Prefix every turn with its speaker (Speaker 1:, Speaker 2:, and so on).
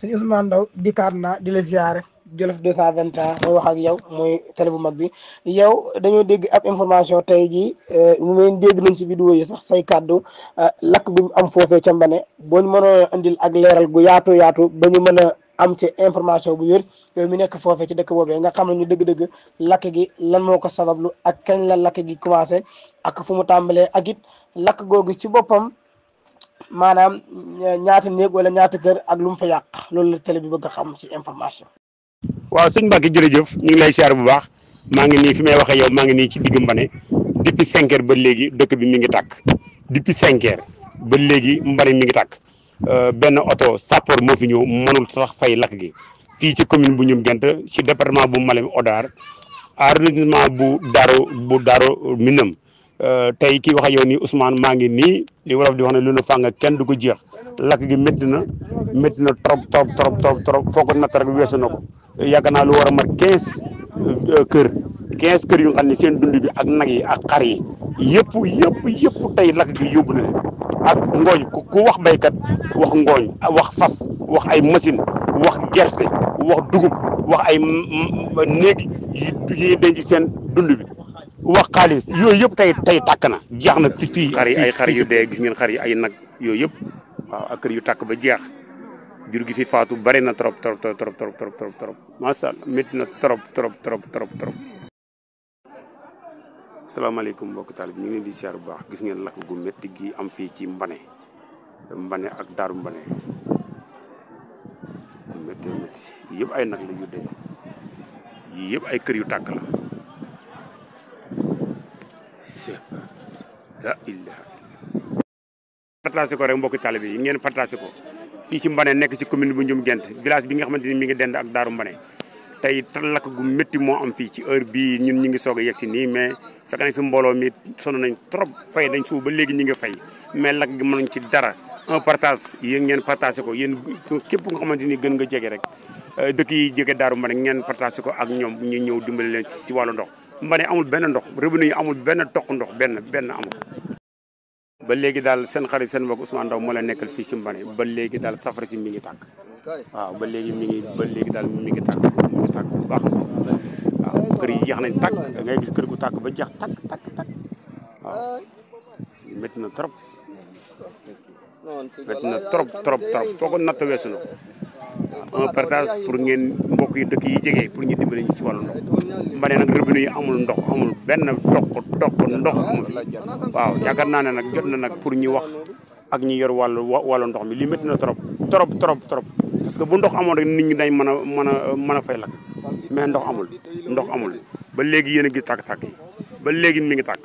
Speaker 1: sëñ Ousmane Ndao dikkaat naa di la ziare Jolof 221 mooy wax ak yow mooy télé bu mag bi yow dañoo dégg ab information tey jii mu ngi dégg nañ si vidéo yi sax say kàddu lakk gu am foofee ca Mbane boo ñu mënoo indil ak leeral gu yaatu yaatu ba ñu mën a am ci information bu wér yow mi nekk foofee ci dëkk boobee nga xam ne ñu dëgg-dëgg lakk gi lan moo ko sabablu ak kañ la lakk gi commencé ak fu mu tàmbalee ak it lakk googu ci boppam. maanaam ñaata néeg wala ñaata kër ak lu mu fa yàq loolu la télé bi bëgg a xam ci information.
Speaker 2: waaw sëñ Mbacke jërëjëf ñu ngi lay siyaar bu baax maa ngi nii fi may waxee yow maa ngi nii ci digg Mbane depuis 5 heures ba léegi dëkk bi mi ngi tàkk depuis 5 heures ba léegi Mbane mi ngi tàkk benn oto sapeur moo fi ñëw mënul sax fay lakk gi fii ci commune bu Ndioum Gént ci département bu Malem Hodar arrondissement bu Darou Minam. tey kii wax ak yow nii Ousmane maa ngi nii li wolof di wax ne lu nu fàng kenn du ko jeex lakk gi métti na trop foo ko natt rek weesu na ko yaakaar naa lu war a mat 15 kër yu nga xam ne seen dund bi ak nag yi ak xar yi yëpp tey lakk gi yóbbu na leen ak ngooñ ku wax baykat wax ngooñ wax fas wax ay machine wax gerte wax dugub wax ay néegi yi denc seen dund bi wax xaalis yooyu yëpp tey tàkk na jeex na fii xar yi ay xar yu dee gis ngeen xar yi ay nag yooyu yëpp waaw ak kër yu tàkk ba jeex jur gi fi faatu bari na trop macha allah métti na trop. asalaamaaleykum mbokk taal bi ñu ngi leen di siyaar bu baax gis ngeen lakk gu métti gi am fii ci Mbane ak Daaru Mbane gu métti yii yëpp ay nag la yu dee yii yëpp ay kër yu tàkk la. la ilaha partagé ko rek mbokki taalibe yi ngeen partagé ko fii ci Mbane nekk ci commune bu Ndioum Gént village bi nga xamante ni mi ngi dend ak Daaru Mbane tey lakk gu métti moo am fii ci heure bii ñun ñu ngi soog a yegg si nii mais fekk nañ fi mbooloo mi sonn nañ trop fay dañ suuf ba léegi ñu ngi fay mais lakk gi mënuñ ci dara un partage yéen ngeen partagé ko yéen képp nga xamante ni gën nga jege rek dëkk yi jege Daaru Mbane ngeen partagé ko ak ñoom ñu ñëw dimbali leen si wàllu ndox Mbane amul benn ndox robinet yi amul benn toq ndox benn amul ba léegi daal seen xarit seen mbokk Ousmane Ndao moo la nekkal fii si Mbane ba léegi daal safara si mi ngi tàkk waaw ba léegi daal mi ngi tàkk bu baax waaw kër yi jeex nañ tàkk da ngay gis kër gu tàkk ba jeex tàkk waaw métti na trop foo ko natt weesu na un partage pour ngeen mbokk yi dëkk yi jege pour ñu dimbali ñu ci wàllu ndox Mbane nag robinet yi amul ndox amul benn toq ndox amu fi waaw yaakaar naa ne nag jot na nag pour ñu wax ak ñi yor wàllu ndox mi li métti na trop parce que bu ndox amoon rek nit ñi dañ mën a fay lakk mais ndox amul ba léegi yéen a gis tàkk-tàkk yi ba léegi mi ngi tàkk